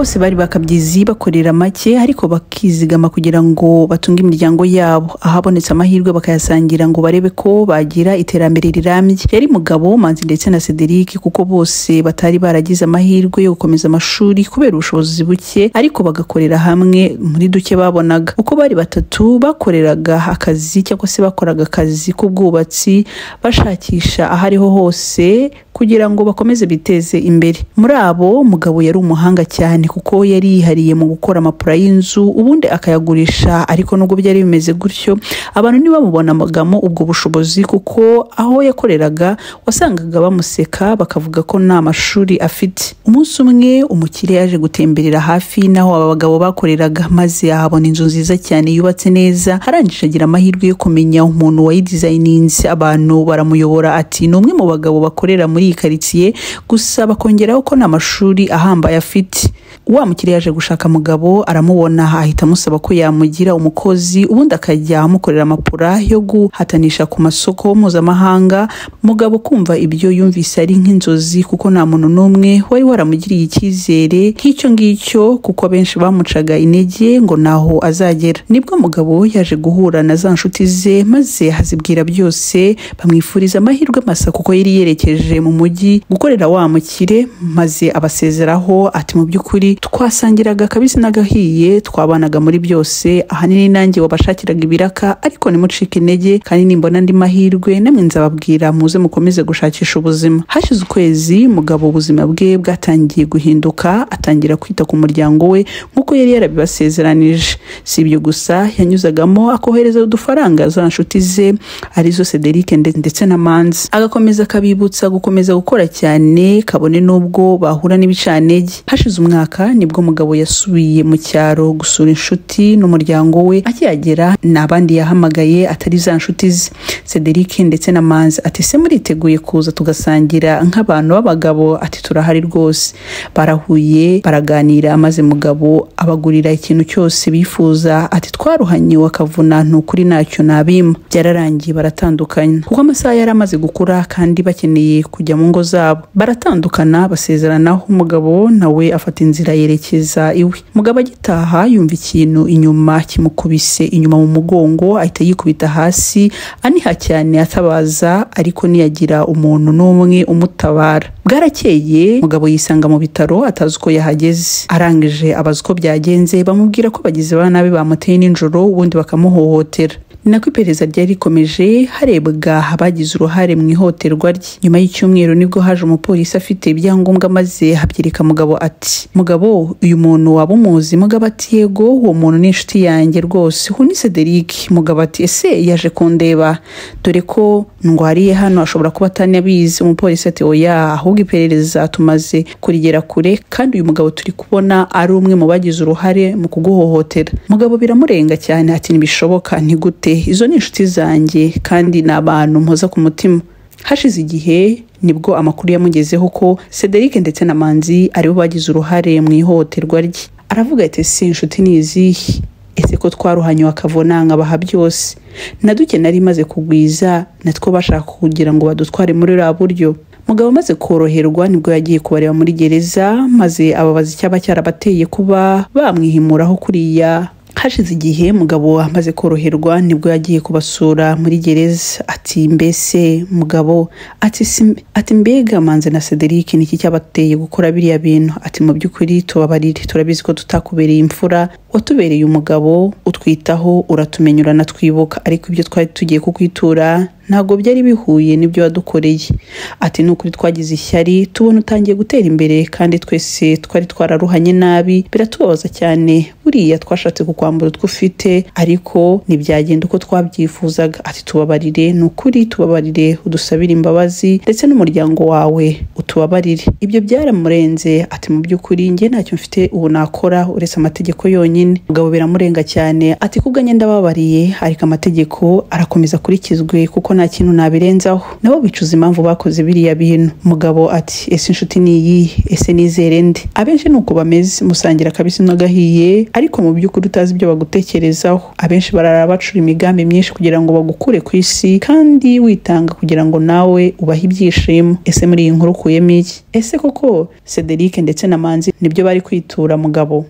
Bose bari bakabyizi, bakorera make ariko bakizigama kugira ngo batunge imiryango yabo. Ahabonetse amahirwe bakayasangira ngo barebe ko bagira iterambere rirambye. Yari Mugabo, Manzi ndetse na Cedric, kuko bose batari baragize amahirwe yo gukomeza amashuri kubera ubushobozi buke, ariko bagakorera hamwe muri duke babonaga. Uko bari batatu bakoreraga akazi cyangwa se bakoraga akazi k'ubwubatsi, bashakisha ahariho hose kugira ngo bakomeze biteze imbere. Muri abo, Mugabo yari umuhanga cyane kuko yari yihariye mu gukora amapura y'inzu ubundi akayagurisha. Ariko nubwo byari bimeze gutyo, abantu ntibamubonagamo ubwo bushobozi, kuko aho yakoreraga wasangaga bamuseka bakavuga ko nta mashuri afite. Umunsi umwe umukire yaje gutemberera hafi n'aho aba bagabo bakoreraga, maze ahabona inzu nziza cyane yubatse neza. Arangije agira amahirwe yo kumenya umuntu wayidizayininze. Abantu baramuyobora ati ni umwe mu bagabo bakorera muri iyi karitsiye, gusa bakongeraho ko nta mashuri ahambaye afite. Wa mukire yaje gushaka Mugabo aramubona, ahita amusaba ko yamugira umukozi ubundi akajya amukorera amapura yo guhatanisha ku masoko mpuzamahanga. Mugabo kumva ibyo yumvise ari nk'inzozi, kuko nta muntu n'umwe wari waramugiriye icyizere nk'icyo ngicyo, kuko abenshi bamucaga intege ngo naho azagera. Nibwo Mugabo yaje guhura na za nshuti ze maze azibwira byose, bamwifuriza amahirwe masa kuko yari yerekeje mu mujyi gukorera wa mukire, maze abasezeraho ati mu by'ukuri twasangiraga akabisi n'agahiye, twabanaga muri byose, ahanini nanjye wabashakiraga ibiraka, ariko nimucike intege kandi nimbona andi mahirwe namwe nzababwira muze mukomeze gushakisha ubuzima. Hashize ukwezi Mugabo ubuzima bwe bwatangiye guhinduka, atangira kwita ku muryango we nk'uko yari yarabibasezeranije. Si ibyo gusa, yanyuzagamo akohereza udufaranga za nshuti ze arizo Cedric ndetse na Manzi, agakomeza akabibutsa gukomeza gukora cyane kabone n'ubwo bahura n'ibicantege. Hashize umwaka nibwo Mugabo yasubiye mu cyaro gusura inshuti n'umuryango we. Akihagera ni abandi yahamagaye atari za nshuti ze, Cedric ndetse na Manzi, ati se muriteguye kuza tugasangira nk'abantu b'abagabo? Ati turahari rwose. Barahuye baraganira, maze Mugabo abagurira ikintu cyose bifuza, ati twaruhanye wakavuna ntukuri ntacyo nabima. Byararangiye baratandukana kuko amasaha yari amaze gukura kandi bakeneye kujya mu ngo zabo. Baratandukana basezeranaho, Mugabo nawe afata inzira yerekeza iwe. Mugabo agitaha yumva ikintu inyuma kimukubise inyuma mu mugongo, ahita yikubita hasi aniha cyane atabaza, ariko ntiyagira umuntu n'umwe umutabara. Bwarakeye Mugabo yisanga mu bitaro atazi uko yahageze. Arangije abaza uko byagenze, bamubwira ko bagizi ba nabi bamuteye nijoro ubundi bakamuhohotera. Ni nako iperereza ryari rikomeje harebwa abagize uruhare mu ihohoterwa rye. Nyuma y'icyumweru nibwo haje umupolisi afite ibyangombwa maze abyereka Mugabo ati Mugabo, uyu muntu waba umuzi? Mugabo ati yego, uwo muntu ni inshuti yanjye rwose, uyu ni Cedric. Mugabo ati ese yaje kundeba dore ko ndwariye hano, ashobora kuba atanabizi. Umupolisi ati oya, ahubwo iperereza tumaze kurigera kure kandi uyu mugabo turi kubona ari umwe mu bagize uruhare mu kuguhohotera. Mugabo biramurenga cyane ati ntibishoboka, ni gute? Izo ni inshuti zanjye kandi ni abantu mpoza ku mutima. Hashize igihe nibwo amakuru yamugezeho ko Cedric ndetse na Manzi aribo bagize uruhare mu ihohoterwa rye. Aravuga ati ese inshuti ni izihe? Ese ko twaruhanye wakavuna nkabaha byose, na duke nari maze kugwiza natwo bashaka kugira ngo badutware muri ruriya buryo. Mugabo amaze koroherwa nibwo yagiye kubareba muri gereza, maze ababaza icyaba cyarabateye kuba bamwihimuraho kuriya. Hashize igihe Mugabo amaze koroherwa nibwo yagiye kubasura muri gereza, ati mbese Mugabo, ati mbega Manzi na Cedric niki cyabateye gukora biriya bintu? Ati mu by'ukuri tubabarire, turabizi ko tutakubereye imfura, watubereye umugabo, utwitaho, uratumenya, uranatwibuka, ariko ibyo twari tugiye kukwitura ntabwo byari bihuye n'ibyo wadukoreye. Ati nukuri twagize ishyari tubona utangiye gutera imbere kandi twese twari twararuhanye nabi, biratubabaza cyane, buriya twashatse kukwambura utwo ufite ariko ntibyagenda uko twabyifuzaga. Ati tubabarire, nukuri tubabarire, udusabire imbabazi ndetse n'umuryango wawe utubabarire. Ibyo byaramurenze, ati mu by'ukuri njye ntacyo mfite ubu nakora uretse amategeko yonyine. wenyine. Mugabo biramurenga cyane, ati kubwanjye ndababariye, ariko amategeko arakomeza akurikizwe kuko nta kintu nabirenzaho. Nabo bicuza impamvu bakoze biriya bintu. Mugabo ati ese inshuti ni iyihe? Ese nizere nde? Abenshi ni uko bameze, musangira akabisi n'agahiye, ariko mu by'ukuri utazi ibyo bagutekerezaho. Abenshi barara bacura imigambi myinshi kugira ngo bagukure ku isi, kandi witanga kugira ngo nawe ubahe ibyishimo. Ese muri iyi nkuru ukuyemo iki? Ese koko Cedric ndetse na Manzi nibyo bari kwitura Mugabo?